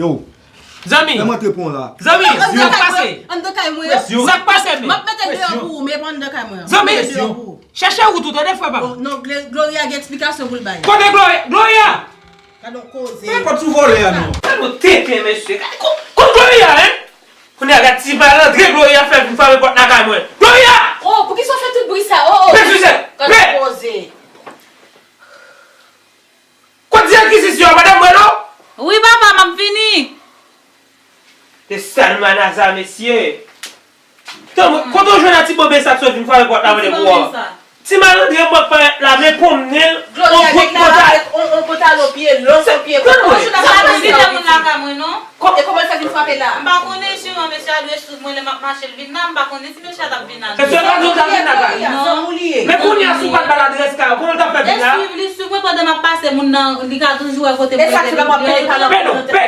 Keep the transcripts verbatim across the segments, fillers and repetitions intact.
Yo, zanmi, fè m antre pran w la. Zanmi, sa k pase? Anndan kay mwen. Sa k pase, men? M ap mete l deyò pou ou, men pa anndan kay mwen an. Zanmi, chèche wout ou, tande, frè pa m. Non, Gloria gen eksplikasyon pou l bay. Kote Gloria? Gloria! Gade yon koze. Fè pòt sou vòlè a, non. Gade yon tenten, mesye. Gade kou, kou Gloria, en. Kounye a, gade ti malandren Gloria fè vin frape pòt lakay mwen. Gloria! Oh, poukisa w fè tout bri sa? Oh, oh. Pè Suzette! Gade yon koze. Kot direktris yo, madanm mwen, non? Wi, papa, m ap vini. Se sal manaza, mesye. Tann, kote w jwenn a ti bobe sa k sot vin frape pòt la mande pou ou a? Ti malandren mwen parèt la, men pwomnen l, on bout pantalon, on pantalon pye long, on pye kout. Tann mwen. Sa pa vin nan moun lakay mwen, non. E kòman l fè vin frape la? M pa konnen, siman mesye a dwe swiv mwen lè m ap mache l vin la, m pa konnen si mesye a t ap vin la. Mesye a pa di w t ap vin la kay? Non. Men kounye a, si w pa t ba l adrès kay ou, kòman l t ap fè vin la? Li swiv, li swiv mwen pandan m ap pase moun nan, li ka toujou wè kote mwen ye. Men non, pè,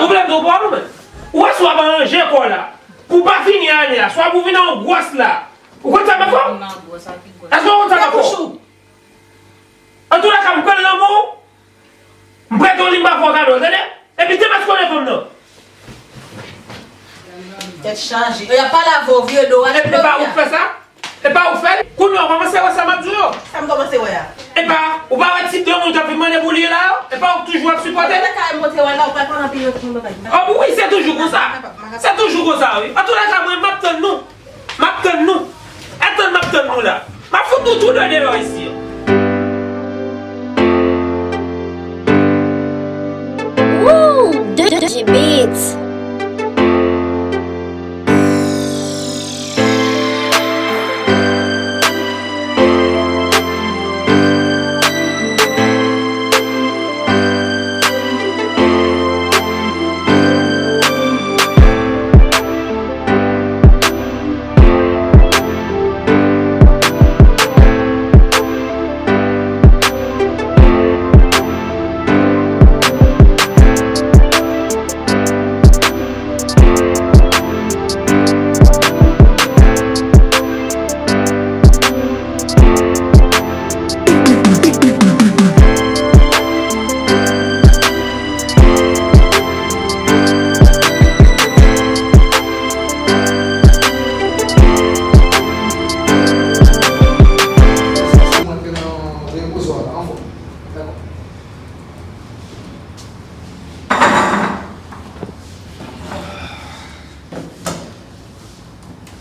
ou vle m di w pwoblèm? Ou wè si w ap aranje kò w la. Pou w pa fini ane a, swa pou w vin nan yon gwòs la. Ou konn sa m ap fè w? Èske w konn sa m ap fè w? Antoulèka, m pral nan men w, m prete w li, m pa fè w kado, tande? Epi te mèt konnen fanm nan. Tèt chaje. Y ap pale avè w, vire do w, ale. E pa ou k fè sa? E pa ou k fè l? Kounye a, w kòmanse wè sa m ap di w yo? Sa m kòmanse wè a? E pa, ou pa wè tip de moun k ap vin mande pou li la yo? E pa ou k toujou ap sipòte? Antoulèka, montre wè la, ou pral pale anpil, anpil bagay. Oh, wi, se toujou konsa. Se toujou konsa, wi. Antoulèka, mwen, m ap tann nou. M ap tann nou. Atann, m ap tann nou la. M ap fout nou tou de deyò isi an. Woo! D J Beats.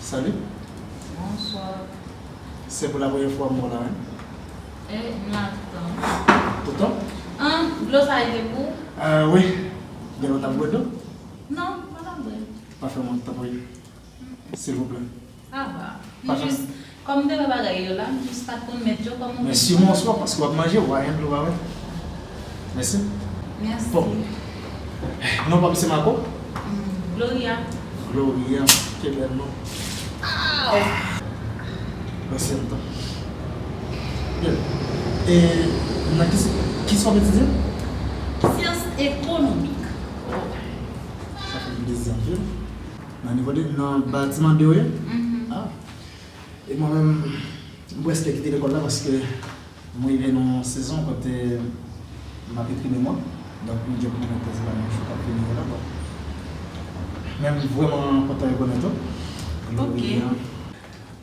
Salut. Bonswa. Se pou la premye fwa m wè w la, wi. E, m la toutan. Toutan? An, dlo sa a te pou ou? Ah, wi. Gen lòt ap bwè dlo? Non, m pa t ap bwè. Pa fè m wont, tanpri. Silvouplè. Sa va. M jis, kòm m te wè bagay yo la, m jis pa t konn mèt yo, kòman. Men siman w swa, paske w ap manje, w a yon dlo ba mwen. Mèsi. Mèsi. Bon. Non pa m se Marco? Mm, Gloria. Gloria. Ke bèl non. Mèsi anpil. Byen. E nan ki, ki sa w etidye? Syans ekonomik. Sa fè m plezi anpil. Nan nivo de, nan batiman de w ye? Mhm. Ah. E mwen menm, m prèske kite lekòl la paske m rive nan yon sezon kote m ap ekri memwa. Donk, m gen pou m mete se pa menm jou k ap vini yo la, bon. Men m vrèman kontan rekonèt ou. Ok.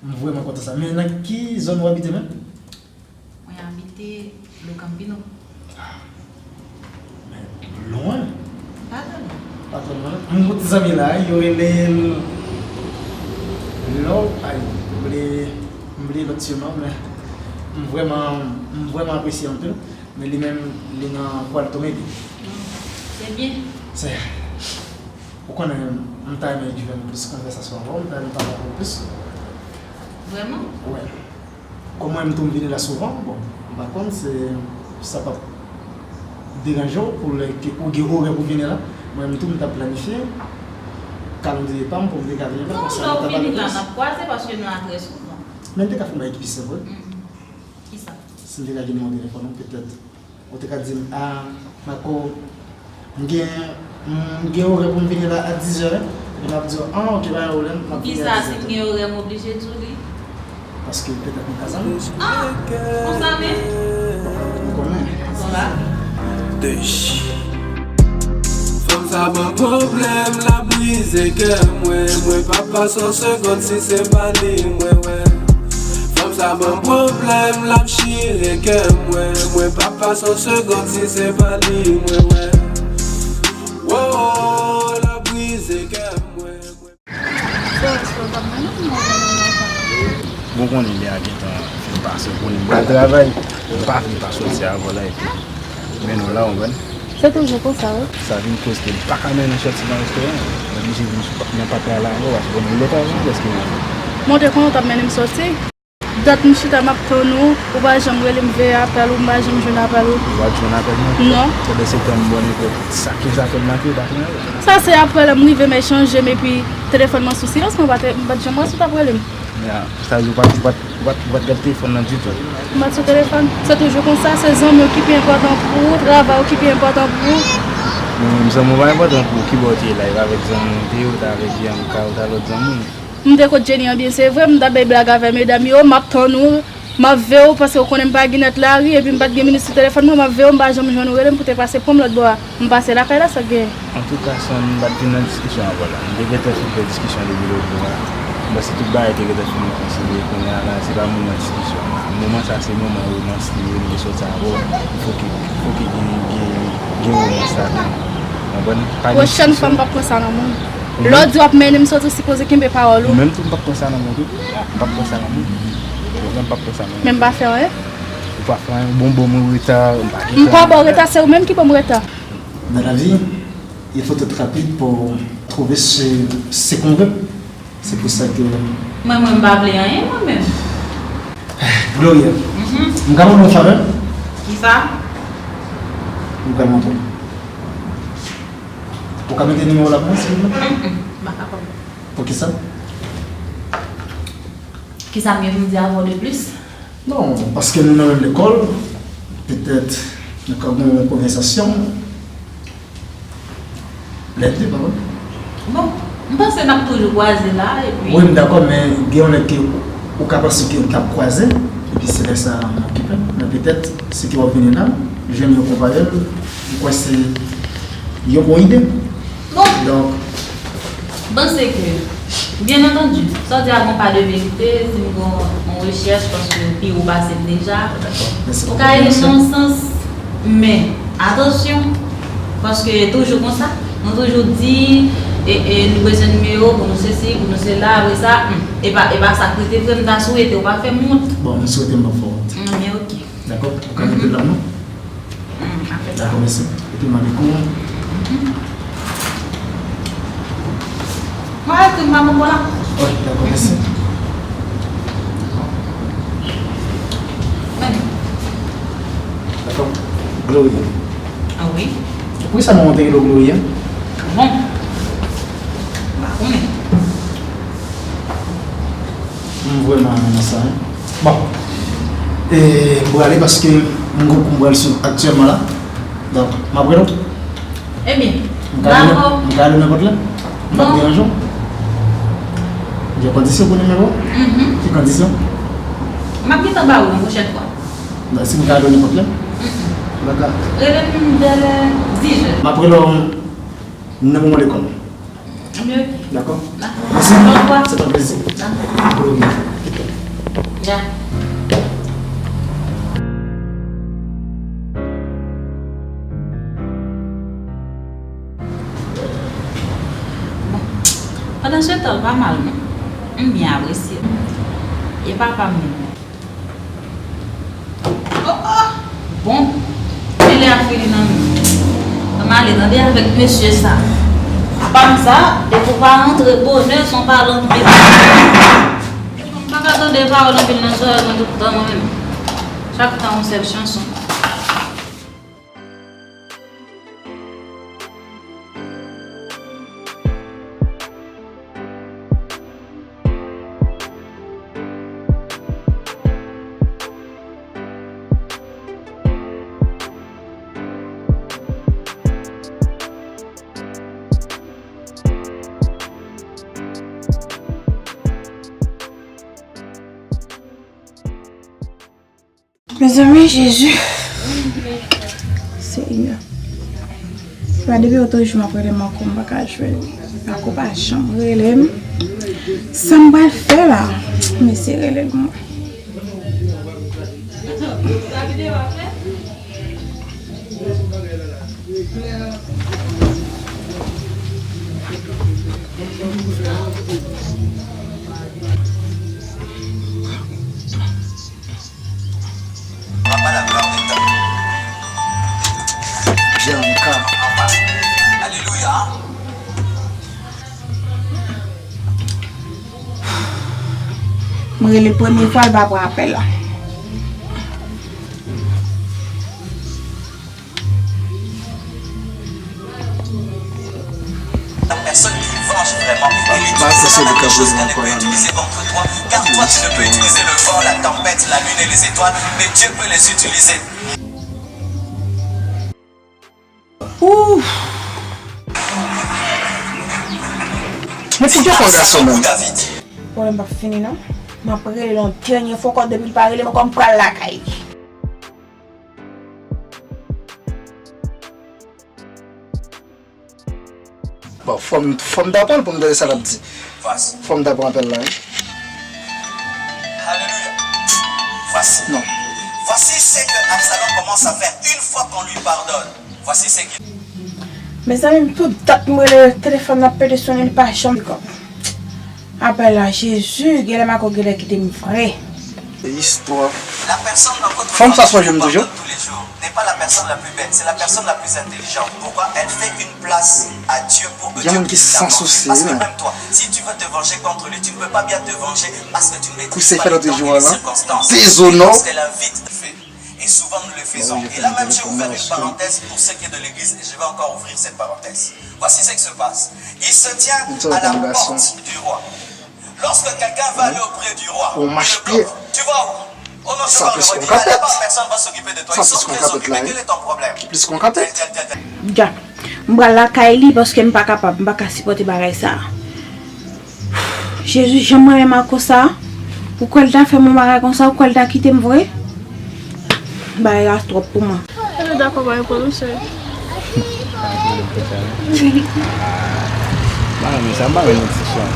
M vrèman kontan sa. Men nan ki zòn ou abite menm? Mwen abite Lo Campino. Ah, men lwen. Pa twò lwen. Pa twò lwen. M gon ti zanmi la, yo rele l Love, ay, m bliye, m bliye lòt surnom, men m vrèman, m vrèman apresye anpil. Men li menm, li nan Qualto Media. Se byen. Se, ou konnen, m ta renmen jwenn plis konvèsasyon avè w, m ta renmen pale avè w plis. Vrèman? Wi. Kòm mwen menm tou m vini la souvan, bon, m pa konn si sa p ap deranje w pou lè ke ou gen orè pou vini la. Mwen menm tou m t ap planifye kalandriye pa m pou m te ka vini la, konsa nou ta pale plis. Non, lè w vini la, n ap kwaze paske nou la trè souvan. Men m te ka fè yon bagay ki pi senp, wi. Mhm. Kisa? Si m te ka gen nimewo telefòn ou, petèt. Ou te ka di m, "Ah, Marco, m gen, m gen orè pou m vini la a dizè." Epi m ap di w, "Ah, ok, pa gen pwoblèm, m ap vini a dizè." Poukisa si m gen orè, m oblije di w li? Paske petèt nou ka zanmi. Ah, konsa menm? M konnen. Bon, la. De J. Sa ban pwoblèm, l ap brize kè mwen. Mwen p ap pase yon segonn si se pa li mwen wè. Fanm sa ban pwoblèm, l ap chire kè mwen. Mwen p ap pase yon segonn si se pa li mwen wè. Wo, l ap brize kè mwen. Bon, konnen lè a gentan fin pase, konnen m pral travay. M pa vle pa soti avan la, epi mennen w la, w konprann? Se toujou konsa, wi. Sa vin koz ke m pa ka mennen w soti nan restoran. M oblije vin sou pa-, nan patra la ankò, paske bon, lè travay prèske rive. Mwen te konnen w t ap mennen m soti. Dat m chita m ap tann ou, ou pa janm rele m, veye apèl ou, m pa janm jwenn apèl ou. Ou pa t jwenn apèl mwen? Non. Pandan se tan m ba w nenpòt sa, kenz apèl m ap fè, ou pa t jwenn apèl. Sa se apre lè m rive m echanje m epi telefòn mwen sou silans, mwen pa t, m pa t janm wè si w t ap rele m. Ya, sa vle di ou pa t, ou pa t, ou pa t, ou pa t gad telefòn nan ditou? M pa t sou telefòn. Se toujou konsa, se zanmi w ki pi enpòtan pou ou, travay ou ki pi enpòtan pou ou. Mwen menm zanmi w pa enpòtan pou ou, ki bò w te ye la, e pa avèk zanmi w te ye, ou t avèk Bianca, ou t a lòt zanmi w? M te kot Jenny an byen, se vre, m t ap bay blag avè medam yo, m ap tann ou, m ap veye w, paske w konnen m pa gen nèt lari, epi m pa t gen minit sou telefòn mwen, m ap veye w, m pa janm jwenn ou rele m pou te pase pran m lòt bò a. M pase lakay la, sa k genyen? Antouka, Son, m pa t vin nan diskisyon avè w la. M te gentan fin fè diskisyon depi lòt jou a. M panse tout bagay te gentan fin rekonsilye. Kounye a la, se pa moman diskisyon la. Moman sa, se moman womans li ye, m te sòti avè w. Fòk, fòk gen, gen, gen womans ladan. Ou konprann? Pa gen diskisyon. Pwochèn fwa, m p ap pran sa nan men w. Lè w di w ap mennen m soti, w sipoze kenbe pawòl ou. Ou menm tou, m p ap pran sa nan men w tou. M p ap pran sa nan men w. Ou konprann, m p ap pran sa nan men w. Men m pa fè anyen. Ou pa fè anyen, bon, bon, mwen reta, m pa gen tan. M pa ba w reta, se ou menm ki ban m reta. Dans la vie, il faut être rapide pour trouver ce, ce qu'on veut. C'est pour ça que... Mwen, mwen, m pa vle anyen, mwen menm. Gloria, m ka mande yon favè? Kisa? M ka mande. Ou ka mete nimewo w la pou mwen, silvouplè? Mm, mm, m pa kapab. Poukisa? Kisa m gen pou m di avè w de plis? Non, paske nou nan menm lekòl, petèt nou ka gen yon konvèsasyon. Lè de, pa vre? Bon, m panse n ap toujou kwaze la, epi... Wi, m dakò, men gen yon nèg ke ou ka panse ke n t ap kwaze, epi se lè sa a m okipe m. Men petèt, si ke w ap vini la, jwenn yon konpayèl, m kwè se yon bon ide. Bon. Donk. M panse ke, byen antandi, sa w di a gon pa de verite, si m gon, gon rechèch, paske w pi wo pase m deja. Dakò. Mèsi. Ou ka ede m nan yon sans, men, atansyon, paske toujou konsa, nou toujou di, e, e, nou bezwen nimewo pou nou sesi, pou nou sela, apre sa, hmm, e pa, e pa sa k rete vre, m ta swete w pa fè m wont. Bon, m swete m p ap fè w wont. Hmm, men oke. Dakò? Ou ka mete l la non? Hmm, apre sa. Dakò, mèsi. Epi m ale kou. Mwen al ekri m pa bon bò la. Wi, dakò, mèsi. Men. Dakò. Gloria. Ah wi. Poukisa non w te rele w Gloria? Bon. M pa konnen. M vrèman renmen sa, wi. Bon. E, m prale paske m gon kou m pral sou aktyèlman la. Donk, m ap rele w. Ebyen, dakò. M ka rele w nenpòt lè? M p ap deranje w? Gen kondisyon pou nimewo? Mhm. Ki kondisyon? M ap gentan ba ou l yon pwochèn fwa. Non, si m ka rele w nenpòt lè? Mhm. Dakò. Rele m vè dis zè. M ap rele w nan moman lekòl. Ebyen, oke. Dakò? Dakò. Mèsi. Au revoir. Se t yon plezi. Dakò. Gloria. Ya. Bon. Pandan se tan, l pa mal, non. M byen apresye l. E papa m menm? Oh, oh! Bon, men lè a fini nan men m. Ann ale tande avèk mesye sa. Pa m sa, depi w pa rantre bonè, se yon pale anpil. M pa ka tande pawòl anpil nan zòrèy mwen tout tan mwen menm. Chak tan yon sèl chanson. Mezanmi, Jezi. Senyè. Sa depi otojour m ap rele Marco, m pa ka jwenn li. Marco pa janm rele m. Sa m pral fè la? Mesye rele l pou mwen. Papa la gloire est en Bianca. Alléluia. Mwen rele l premye fwa, l pa pran apèl la. La personne qui venge vraiment et qui utilise la même chose qu'elle ne peut utiliser contre toi, car toi tu ne peux utiliser le vent, la tempête, la lune et les étoiles, mais Dieu peut les utiliser. Ouf. Mwen ti jan fè yon gason menm. Pwoblèm p ap fini non. M ap rele l yon dènye fwa ankò, depi l pa rele m ankò, m pral lakay li. Bon, fò m, fò m ta pran l pou m tande sa l ap di. Fò m ta pran apèl la, wi. Alléluia. Voici. Non. Voici ce que Absalom commence à faire une fois qu'on lui pardonne. Voici ce qu'il Mezanmi, m tout dat m rele telefòn nan ap pede sonnen, li pa janm kòb. Apèl la, Jezi, genlè Marco genlè kite m vre. E istwa. La personne dans votre famille qui vous pardonne tous les jours n'est pas la personne la plus bête, c'est la personne la plus intelligente. Pourquoi? Elle fait une place à Dieu pour que Dieu puisse l'avoir. Parce que même toi, si tu veux te venger contre lui, tu ne peux pas bien te venger parce que tu ne maîtrises pas le temps et les circonstances. Parce qu'elle a vite fait. Et souvent nous le faisons. Et là même, j'ai ouvert une parenthèse pour ce qui est de l'église et je vais encore ouvrir cette parenthèse. Voici ce qui se passe. Il se tient à la porte du roi. Lorsque quelqu'un va aller auprès du roi, il le bloque. Tu vas où? Oh non, je vais envoyer du mal. Là-bas, personne va s'occuper de toi. Ils sont très occupés. Quel est ton problème? Tel, tel, tel, tel. M pral lakay li paske m pa kapab, m pa ka sipòte bagay sa. Jezi, jan m renmen Marco sa. Ou kwè l ta fè m yon bagay konsa? Ou kwè l ta kite m vre? Bagay la twòp pou mwen. Ebyen dakò, pa gen pwoblèm, cheri. Pa gen pwoblèm konsa non. Ah, m pa renmen sa, m pa renmen diskisyon.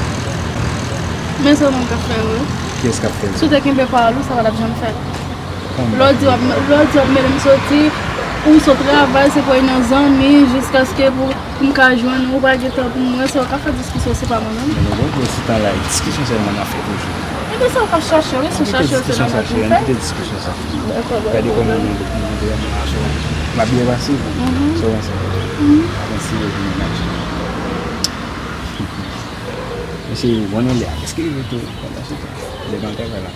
Men se ou menm k ap fè yo wi. Kiyès k ap fè yo? Si w te kenbe pawòl ou, sa pa t ap janm fèt. Lè w di w ap, lè w di w ap mele m soti, ou sot travay, se pou al nan zanmi, jiskaske pou, pou m ka jwenn ou, ou pa gen tan pou mwen, sa w ka fè diskisyon, se pa mwen menm. Men nou gon gwo ti tan la, diskisyon sèlman n ap fè toujou. Ebyen sa w ka chache, wi, si w chache, se nòmal pou w fè. Ann kite diskisyon sa, ann kite diskisyon sa. Dakò, pa gen pwoblèm. Gade kòman nou, nou, nou, nou mache la. M ap byen pase pou ou. Sa w panse? Mwen serye pou nou mache. Mesye, ou konnen lè a, èske li ret tou pandan se tan? Lè nan travay la.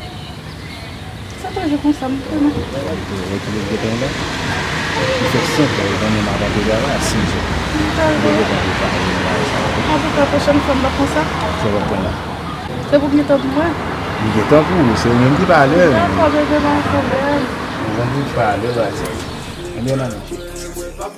Sa toujou konsa, m konnen. Ou wè ki lè gentan la? Li fè senk lè, ou konnen madan te travay a sis jou. Li gentan prepare yon bagay sa. Antouka, pwochèn fwa m p ap konsa. Sa w ap pran la? Se pou gentan pou mwen. Li gentan pou ou, se ou menm ki pa lè. Dakò, bebe, pa gen pwoblèm. Ou menm ki pa lè, baz. Ebyen, nan Ou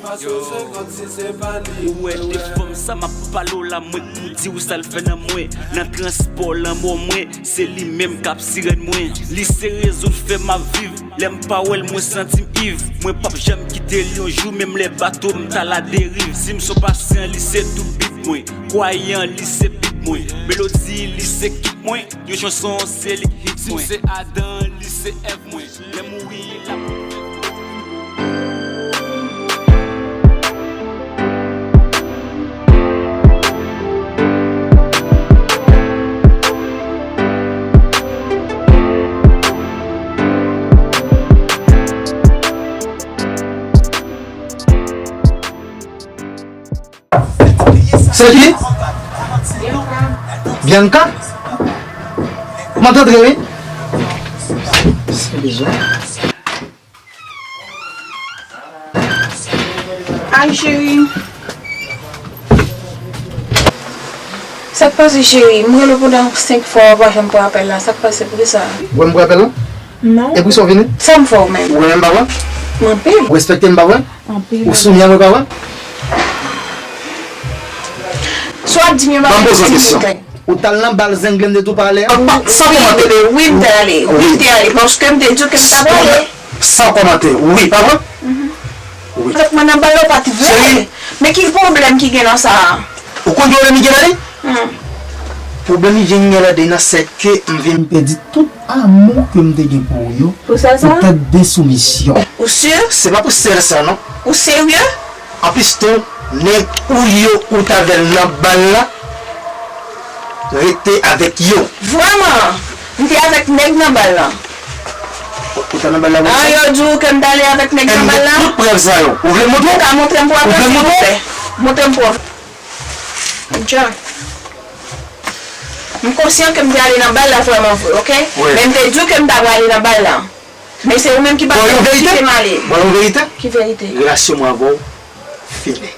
wè de fanm sa m ap pale w la, mwen k pou di w sa l fè nan mwen. Nan transpò lanmò mwen, se li menm k ap sirèn mwen. Li se rezon k fè m ap viv, lè m pa wè l mwen santi m iv. Mwen p ap janm kite l yon jou, menm lè bato m t aladeriv. Si m s on pasyan, li se tou bib mwen. Kwayan, li se bib mwen. Melodi, li se kit mwen. Yon chanson, se li k hit mwen. Si m se Adan, li se Èv mwen. Lè m mouri, l ap Se ki? Bianca? Kòman t antre wi? Ay, cheri. Sa k pase, cheri? M rele w pandan senk fwa, w pa janm pran apèl la. Sa k pase? Poukisa? Ou wè m pran apèl la? Non. E poukisa w vini? Sa m fè w menm? Ou renmen m pa vre? Anpil. Ou respekte m pa vre? Anpil. Ou soumèt mwen pa vre? Sa w ap di m yo pa gen dignite. Ban m poze w kesyon. Ou t al nan bal Zenglè m te tou pale a? San kòmantè. Wi, m te ale. Wi, m te ale. Paske m te di w ke m t ap ale. San kòmantè. Wi, pa vre? Wi. Mwen nan bal la, ou pa t vle. Cheri, Men ki pwoblèm ki gen nan sa a? Ou konn pwoblèm li gen la li? Hmm. Pwoblèm li gen la Dena, se ke m vin pèdi tout amou ke m te gen pou ou yo. Pou sèl sa? Poutèt de soumisyon. Ou si? Se pa pou sèl sa non. Ou serye? Anplis tou, nèg ou yo ou t avè l nan bal la, rete avèk yo. Vrèman? M te avèk nèg nan bal lan. Ou t nan bal la Ah, yo di w ke m t ale avèk nèg nan bal lan? Tout prèv sa yo. Ou vle m montre Ou w? ka montre m pou Ou vle avèk montre w? Montre m pou avèk John. M konsyan ke m te ale nan bal la vrèman vre, oke? Wi. Men m te di w ke m ta prale nan bal la. Men se ou menm ki pa Bon, yon verite? kite m ale. Bon, yon verite? Ki verite? Relasyon mwen avè w fini.